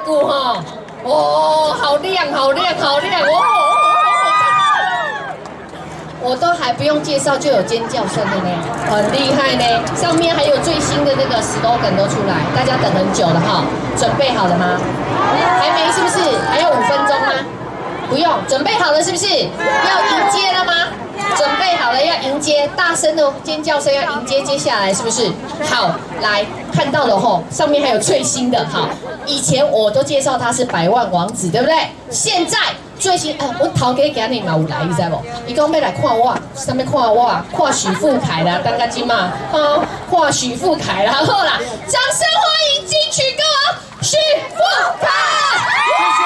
足久吼。哦，好亮，好亮，好亮！哦，我都還不用介紹就有尖叫聲的呢，很厲害呢。上面還有最新的那個 slogan 都出來，大家等很久了哈，準備好了嗎？還沒是不是？還有5分鐘嗎？不用，準備好了是不是？要迎接了嗎？準備好了要迎接，大聲的尖叫聲要迎接接下來是不是？好，來看到了吼，上面還有最新的，好，以前我都介紹他是百萬王子，對不對？現在最新，哎，我頭家今日嘛有來，你知無？伊講欲來看我，啥物看我？看許富凱啦，等甲這馬，吼，看許富凱啦，好啦，掌聲歡迎金曲歌王許富凱。謝謝。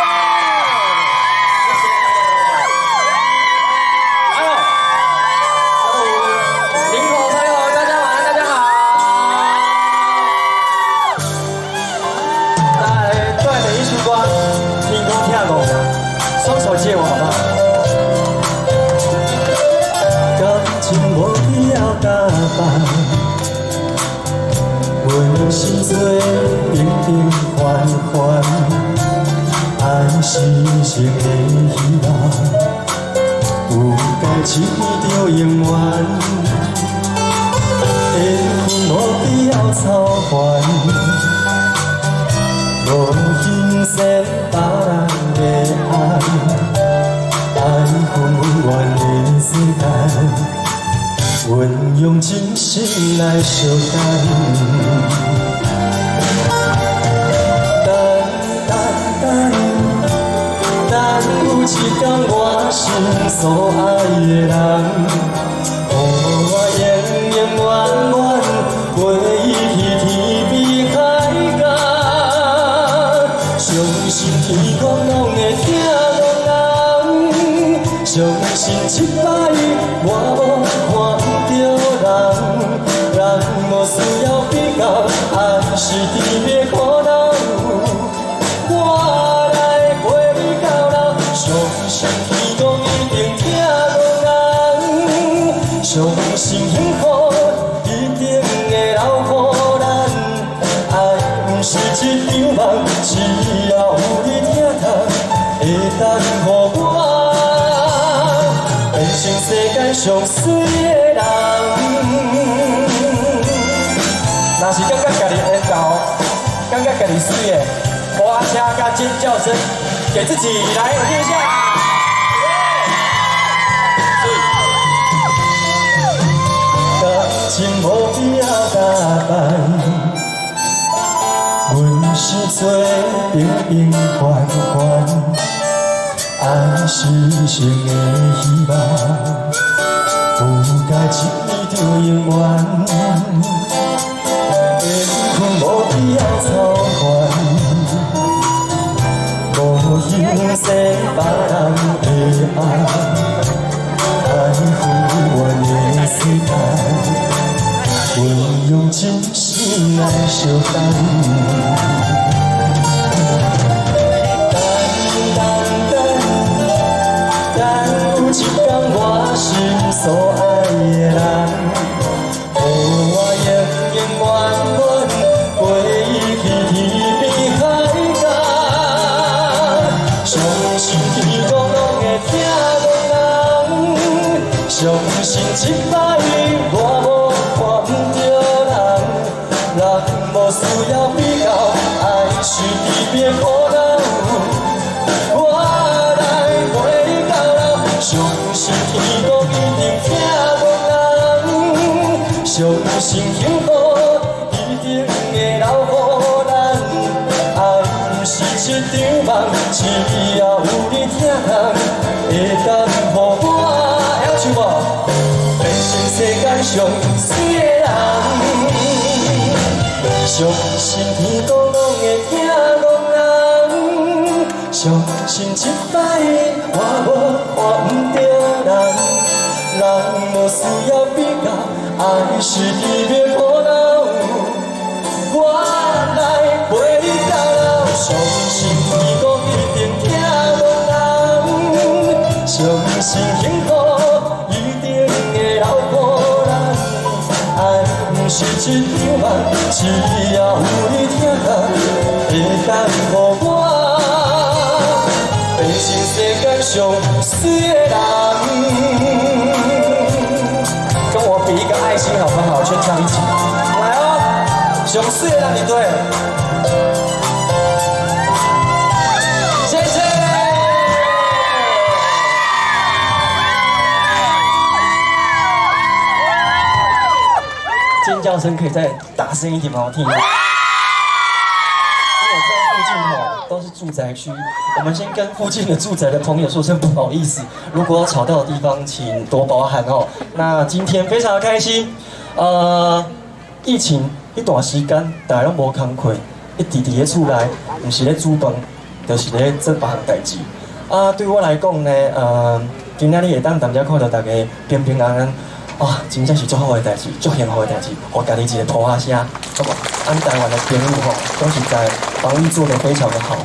哎呦，林口朋友，大家晚安，大家好。來，斷的一束光，天公疼戇人，雙手借我好不好？感情無必要打扮，阮心做平平凡凡，愛是生的希望，不該一就永遠。緣分無必要操煩，無欣賞別人的愛，愛分永遠的世間，阮用真心來相等。等等等，等有一天我心所愛的人，予我永永遠遠陪伊去天邊海角。相信天公攏會疼戇人，相信這擺我無看毋著人，人無需要比較，愛是甜蜜的苦惱。我來陪你到老，相信天公一定疼戇人，相信幸福一定會留予咱。愛毋是一場夢，只要有你疼痛，會當予我變成世間上媠的人。若是感覺家己緣投，感覺家己媠的，鼓聲佮尖叫聲，給自己來，我聽一下。水。感情無必要打扮，阮是做平平凡凡，愛是生的希望，不該一就永遠。緣分無必要操煩，無欣賞別人的愛，愛分永遠的世間，阮用真心來相等。等等等，等有一天我心所愛的人，予我永永遠遠陪伊去天邊海角。相信天公攏會疼戇人，相信這擺我無看毋著人，人無需要比較，愛是甜蜜的苦惱。我來陪你到老，相信天公一定疼戇人，相信幸福一定會留予咱。愛毋是一場夢，只要有你疼痛，會當予我會曉唱無？變成世間上媠的人。相信天公攏會疼戇人，相信這擺我無看毋著人，人無需要比較，愛是甜蜜的苦惱。我來陪你到老，相信天公一定疼戇人，相信幸福一定會留予咱。愛毋是一場夢，只要有你疼痛，會當予我。媠的人。跟我比一個愛心好不好？全場一起來哦！上媠的人佇佗。謝謝。尖叫聲可以再大聲一點嗎？我聽一下。因為我知道附近吼都是住宅區，我們先跟附近的住宅的朋友說聲不好意思，如果有吵到的地方，請多包涵哦。那今天非常的開心，疫情一段時間大家攏無工課，一直佇咧厝內，毋是咧煮飯，就是咧做別項代誌。啊，對我來講呢，今仔日會當踮遮看著大家平平安安。哇，真正是足好的代誌，足幸福的代誌，予家己一个噗仔聲，好無？咱台灣的朋友吼，講實在，防疫做得非常的好。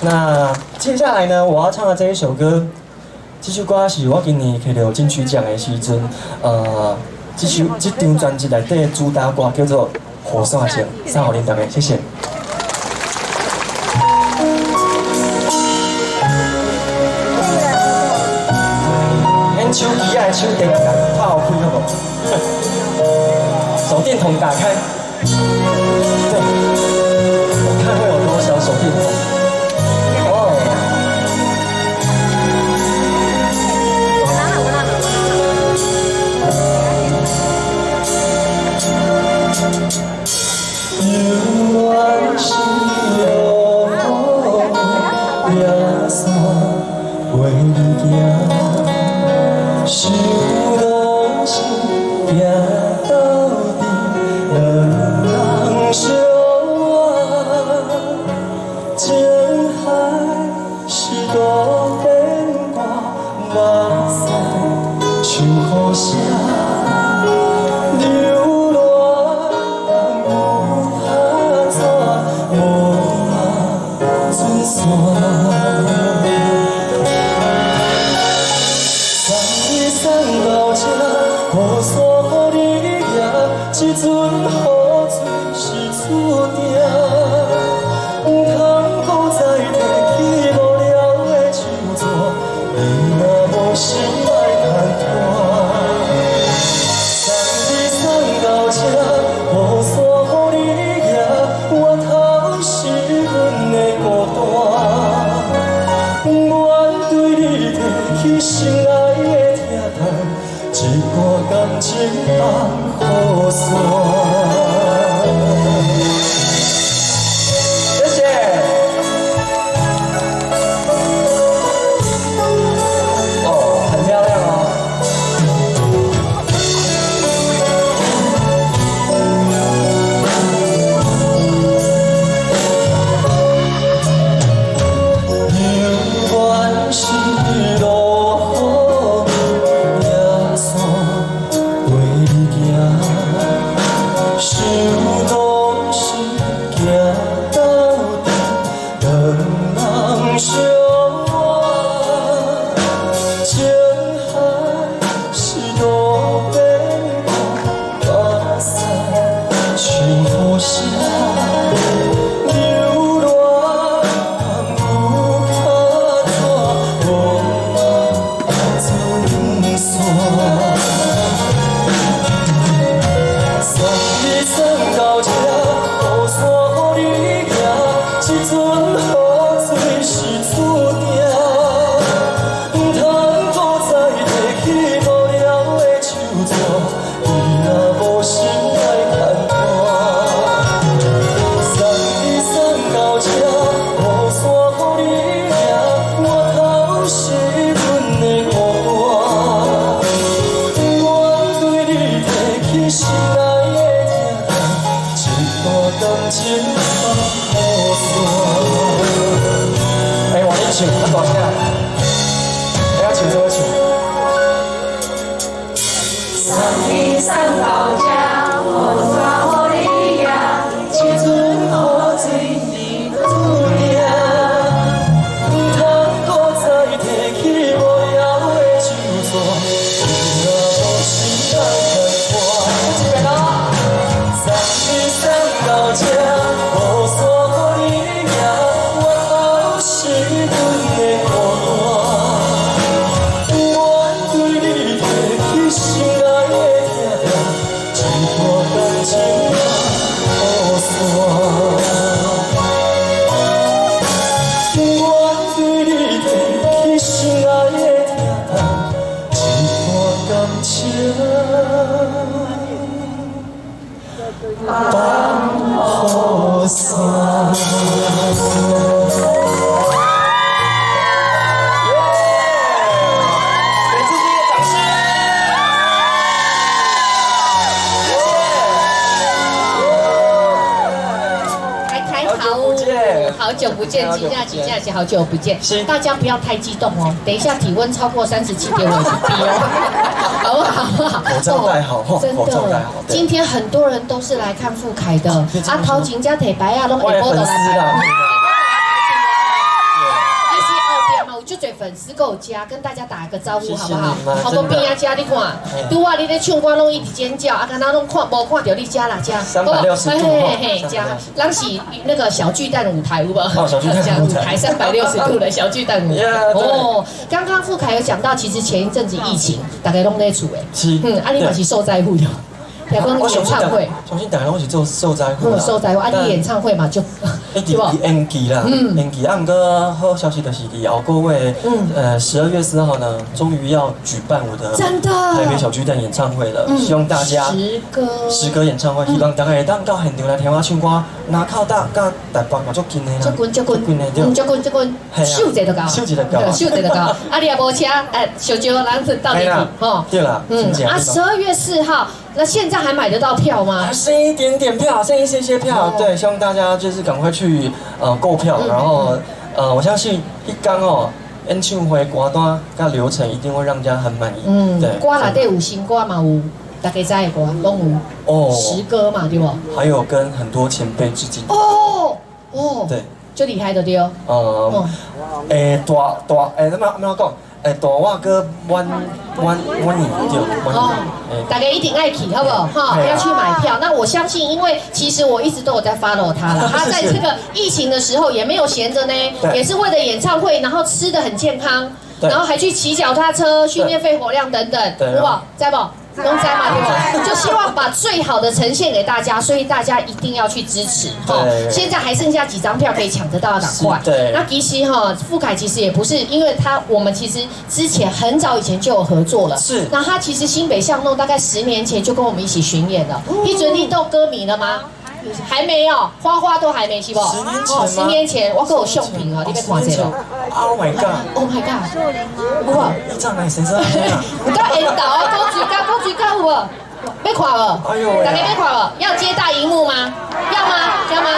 那接下來呢，我要唱的這一首歌，這首歌是我今年摕著金曲獎的時陣，這首這張專輯內底的主打歌叫做《雨傘情》，送予恁大家，謝謝。恁手機仔的手電筒拍予開好無？手電筒打開，對，我看會有多少手電筒。哦。猶原是落雨，雨傘陪你行。想當時行斗陣，兩人相偎，情海是路邊歌，目屎像雨聲，流連有拍纸，無法准散。送到這，雨傘予你行，這陣雨水是注定。毋通閣再提起無聊的手纸，你若無心莫牽拖。送你送到這，雨傘予你行，源頭是阮的孤單。願對你提起心內的疼痛，這段感情放雨傘。謝謝。哦，很漂亮哦。猶原是落雨，雨傘陪你行，想當時行斗陣，兩人相偎，情海是路邊歌，目屎像雨聲，流連有卡紙，無法准散。送你送到這，雨傘予你行，這陣雨水是注定。毋通閣再提起無聊的手纸，你若無心莫牽拖。送你送到這，雨傘予你行，源頭是阮的孤單。願對你提起心內的疼痛，這段感情放雨傘。哎，換你唱，較大聲，會曉唱做伙唱。送你送到這，雨傘予你行，這陣雨水是注定，毋通閣再提起無聊的手纸，你若無心莫牽拖。這邊哦。送你送到這，雨傘予你行，源頭是阮的孤單。見，真正真正是好久不見。是。大家不要太激動哦，等一下體溫超過37.5哦，好不好？好不好？口罩戴好，真口罩戴的好。對。今天很多人都是來看富凱的，啊，頭前才提牌仔，攏我的下晡都粉絲來啦。其實後邊嘛有足濟粉絲閣有遮，跟大家打個招呼好不好？好。好多邊仔遮你看，拄仔你咧唱歌攏一直尖叫，啊，敢若攏看無看著你遮啦遮。 360度。嘿嘿，遮，咱是那個小巨蛋舞台有無？哦，小巨蛋舞台。 360度的小巨蛋舞台。哦，剛剛富凱有講到，其實前一陣子疫情，大家攏咧厝的。是。嗯，啊，你嘛是受災戶的。聽講演唱會，相信大家攏是做受災戶。受災戶，啊，你演唱會嘛就，一直延期啦，延期。啊，毋過好消息就是佇後個月，12月4號呢，終於要舉辦我的真的台北小巨蛋演唱會了。希望大家十歌十歌演唱會，希望大家會當到現場來聽我唱歌。若靠搭佮台北嘛足近的啦，足近足近，嗯，足近足近，手一下就到，手一下就到，手一下就到。啊，你也無車，哎，小招咱是到底吼？對啦，嗯，啊，12月4號，那現在還買得到票嗎？還剩一點點票，剩一些些票，對，希望大家就是趕快去購票，然後我相信彼工哦，演唱會歌單佮流程一定會讓人家很滿意。嗯，對，歌內底有新歌嘛有，大家知的歌攏有。哦，十歌嘛對無？還有跟很多前輩致敬。哦哦，對，最厲害的對。欸，大大欸，怎麼怎麼講？欸，大我閣晚晚晚年對，晚年。大家一定愛去，好不好？哈，要去買票。那我相信，因為其實我一直都有在 follow 他了。他在這個疫情的時候也沒有閒着呢，也是為了演唱會，然後吃得很健康，然後還去騎腳踏車訓練肺活量等等，有無？知無？攏知嘛，對不？就希望把最好的呈現給大家，所以大家一定要去支持哈。現在還剩下幾張票可以搶得到，趕快。對。那其實哈，富凱其實也不是，因為他我們其實之前很早以前就有合作了。是。那他其實新北巷弄大概10年前就跟我們一起巡演了。彼陣你都歌迷了嗎？還沒有，花花都還沒，是不？十年前嗎？10年前，我閣有相片哦，你欲看這個？Oh my god！Oh my god！哇！你這樣先生，有夠緣投啊，古錐角，古錐角有無？欲看無？哎呦！大家欲看無？要接大螢幕嗎？要嗎？要嗎？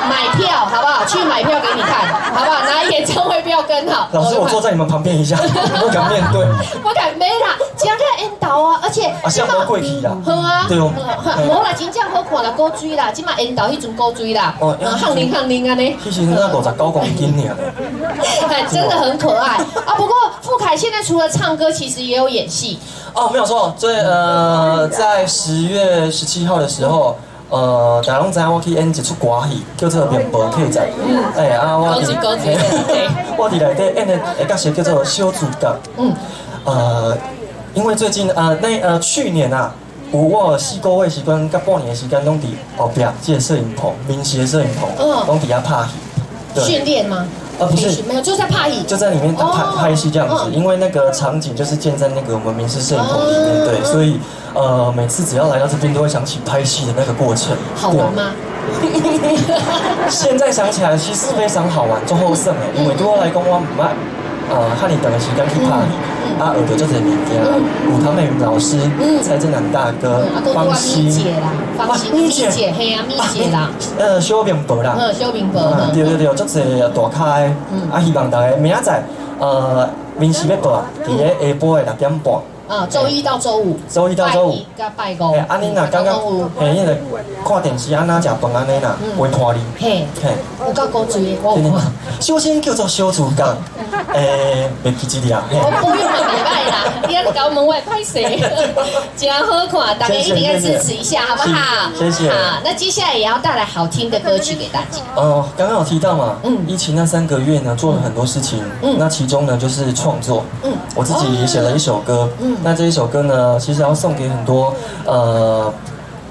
買票好不好？去買票給你看，好不好？拿演唱會票跟好。老師，我坐在你們旁邊一下，不敢面對。不敢，沒啦，真個緣投啊，而且啊，像無過去啦。好啊，對哦。無啦，真正好看啦，古錐啦，這馬緣投彼陣古錐啦，夯靈夯靈按呢。彼時陣才59公斤爾。哎，真的很可愛啊！不過富凱現在除了唱歌，其實也有演戲。哦，沒有錯，在10月17號的時候，大家攏知影我去演一齣歌戲，叫做《麵包客棧》。哎啊，我佇內底演的角色叫做小主角。因為最近那去年啊，有我4個月時間，佮半年的時間，攏佇後壁這個攝影棚，民視的攝影棚，攏佇遐拍戲。訓練嗎？不是，沒有，就在拍戲，就在裡面拍拍戲這樣子。因為那個場景就是建在那個我們民視攝影棚裡面，對，所以每次只要來到這邊，都會想起拍戲的那個過程。好玩嗎？現在想起來其實非常好玩，足好耍的。因為對我來講，我毋捌遐爾長的時間去拍戲，啊，學著足濟物件，有唐美雲老師、蔡振南大哥、方心姐啦，方心咪姐，嘿啊，咪姐啦，小明伯啦，小明伯，對對對，足濟大咖的，啊，希望大家明仔載，民視欲播，佇咧下晡的6點半。啊，週一到週五，週一到週五，佮拜五。啊，你若感覺，嘿，你若看電視按怎食飯按呢啦，袂拖你。嘿，嘿，有夠古錐的，我有看。小生叫做小主角，欸，袂記這個啊。我不用嘛，袂䆀啦，你按呢共我問我會歹勢，真好看，大家一定要支持一下，好不好？謝謝。好，那接下來也要帶來好聽的歌曲給大家。哦，剛剛有提到嘛，疫情那3個月呢，做了很多事情，那其中呢就是創作，我自己也寫了一首歌，那這一首歌呢，其實要送給很多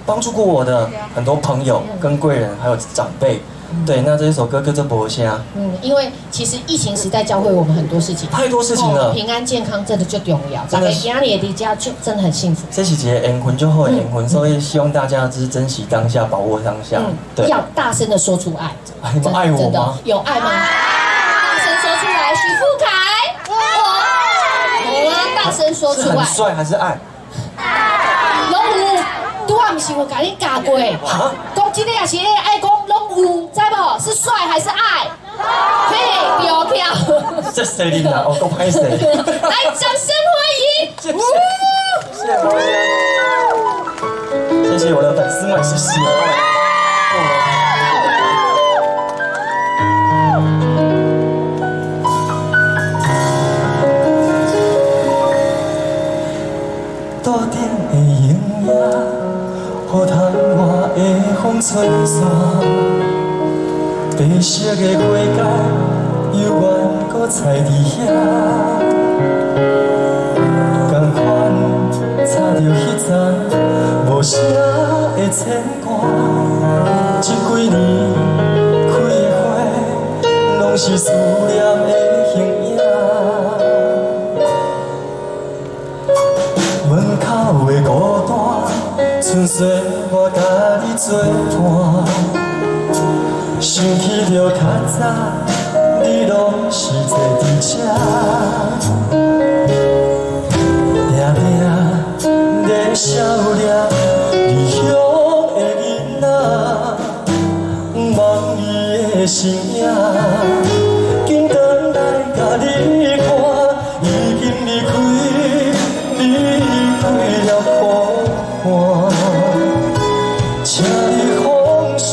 幫助過我的很多朋友、跟貴人，還有長輩。對，那這一首歌叫做《無聲》。嗯，因為其實疫情時代教會我們很多事情，太多事情了。平安健康真的最重要，大家今日佇遮就真的很幸福。這是一個緣分，就好的緣分，所以希望大家就是珍惜當下，把握當下。對，要大聲的說出愛。你們愛我嗎？有愛嗎？大聲說出來，許富凱。我大聲說出來。很帥還是愛？攏有，拄仔毋是有共你教過？講這個也是愛講攏有，知無？是帥還是愛？嘿，對跳。謝謝你啦，我講歹勢。來，掌聲歡迎！謝謝，謝謝，謝謝我的粉絲們，謝謝。桌頂的影影，予窗外的風吹散，白色的花箧猶原閣栽佇遐，仝款插著彼層無聲的牽掛，這幾年開的花，攏是思念的形影。門口的孤單，剩歲我佮你作伴。想起著較早，你攏是坐佇這，定定咧想念異鄉的囡仔，望伊的身影，緊轉來共你看，已經離開，離開了苦寒。請你放心，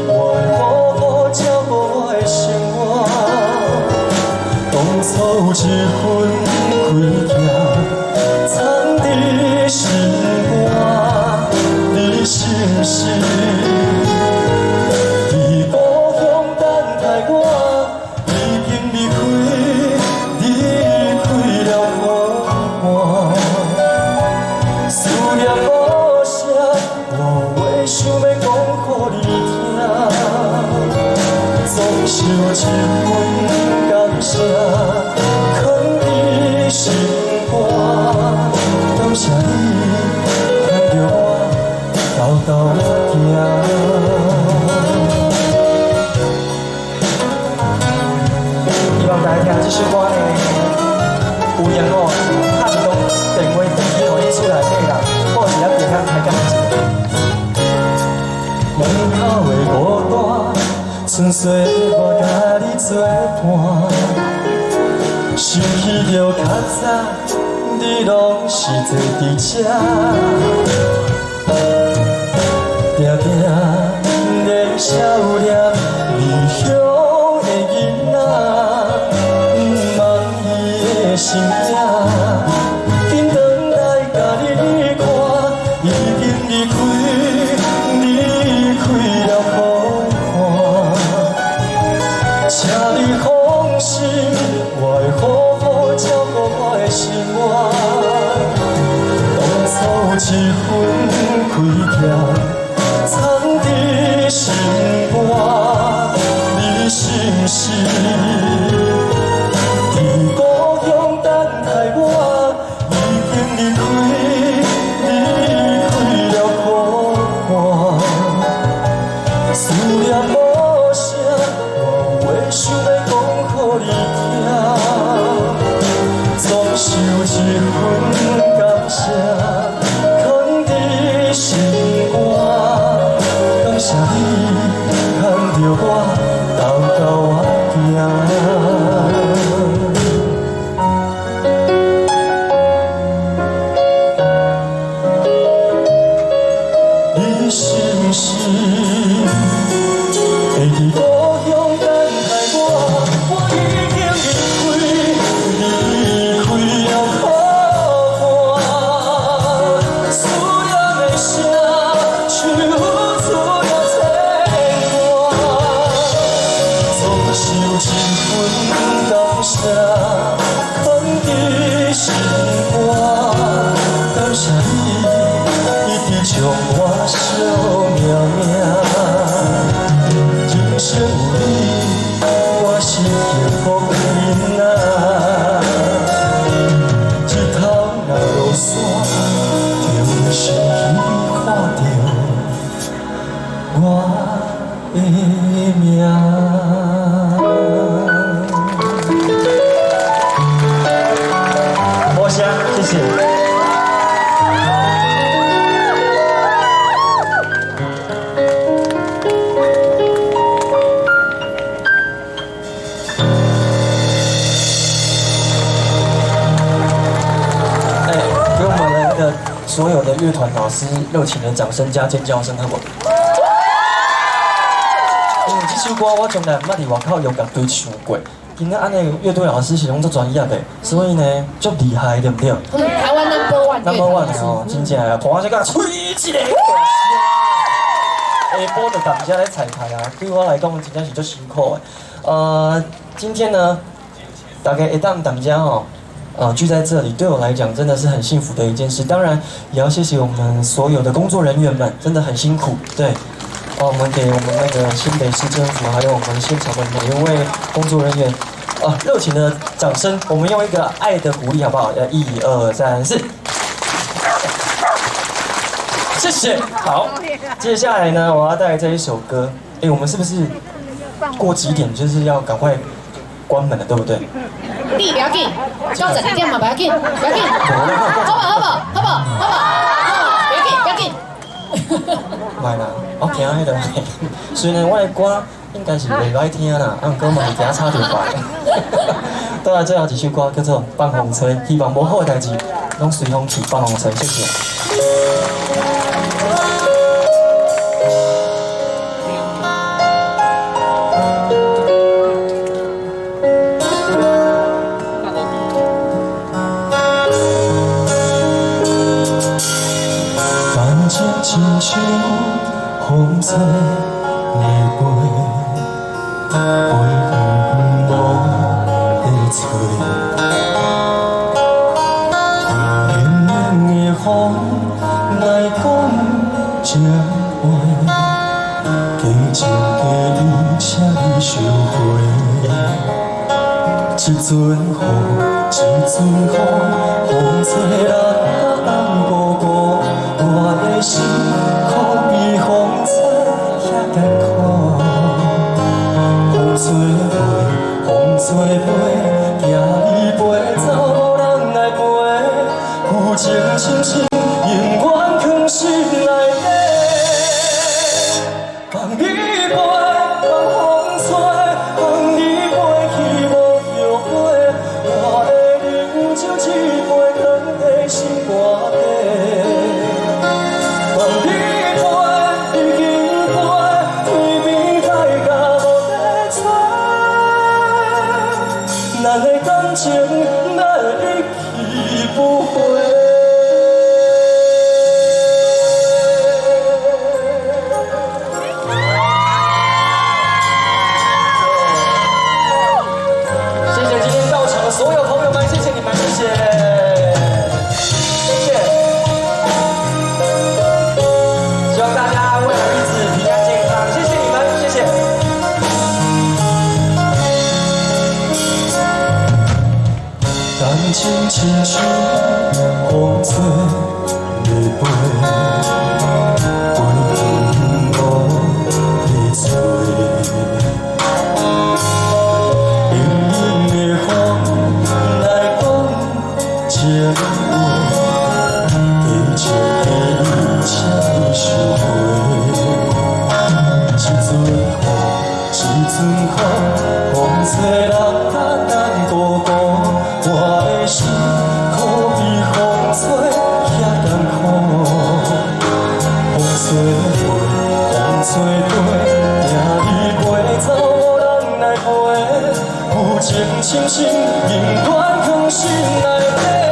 我會好好照顧我的生活。當初有一份虧欠，藏佇心肝，你是毋是佇故鄉等待我？已經離開，離開了苦寒。思念無聲，我有話想欲講予你聽，總是有一份感謝，藏佇心肝。感謝你牽著我，兜兜仔行。希望大家聽這首歌呢，有閒哦，拍一通電話轉去予你厝內底人，報一下平安，開講一下。門口的孤單，剩歲我佮你作伴。想起著較早，你攏是坐佇這，定定咧想念異鄉的囡仔，望伊的身影，緊轉來共你看，已經離開，離開了苦寒。請你放心，我會好好照顧我的生活。當初有一份虧欠，藏佇心肝，你是毋是佇故鄉等待我？已經離開，離開了苦寒。思念無聲，我有話想欲講予你聽，總是有一份感謝，藏佇心肝。感謝你牽著我，兜兜仔行。你是毋是會佇故鄉等待我？我已經離開，離開了苦寒。思念的聲，唱出了牽掛。總是有一份感謝，藏佇心肝。感謝你一直將我惜命命。人生有你，我是幸福的囡仔。日頭若落山，就會想起看著我的名。多謝，謝謝。所有的樂團老師熱情的掌聲加尖叫聲，好無？因為這首歌我從來毋捌佇外口用樂隊唱過，今仔按呢樂隊老師是攏足專業的，所以呢足厲害，對毋對？嗯，台灣 number one ？Number one 哦，真正啊，看我這個吹一个大聲，下晡就踮遮咧彩排啊，對我來講真正是足辛苦的。今天呢，大家會當踮遮吼，聚在這裡，對我來講真的是很幸福的一件事。當然，也要謝謝我們所有的工作人員們，真的很辛苦。對，哦，我們給我們那個新北市政府，還有我們現場的每一位工作人員，啊，熱情的掌聲。我們用一個愛的鼓勵，好不好？一二三四，謝謝。好，接下來呢，我要帶來這一首歌。哎，我們是不是過幾點就是要趕快關門了，對不對？你不要緊，到12點嘛，不要緊，不要緊，好無好無好無好無，不要緊不要緊。莫啦，我驚彼个，雖然我的歌應該是袂歹聽啦，啊，毋過嘛是驚吵著別。倒來最後一首歌叫做《放風吹》，希望無好的代誌攏隨風去，放風吹，謝謝。感情親像風吹的飛，飛遠遠無得揣。冷冷的風來講情話，假情假意，請你收回。一陣雨，一陣風，風吹人甲東孤孤，我的心可比風吹遐艱苦。風吹飛，風吹飛，惊你飛走無人來陪。舊情深深，永遠藏心內底。放你飛，放風吹，放你飛去無後悔。我的冷酒一杯，藏在心肝底。放你飛，已經飛，天邊海角無得找。咱的感情，咱一去不回。謝謝今天到場的所有朋友們，謝謝你們，謝謝，謝謝。希望大家未來日子平安健康，謝謝你們，謝謝。感情親像風吹的飛，飛遠無得揣。冷冷的風來講情話，假情假意，請你收回。一陣雨，一陣風，風吹人甲等孤孤，我的心可比風吹遐艱苦。風吹飛，風吹飛，惊你飛走無人來陪。舊情深深，永遠藏心內底。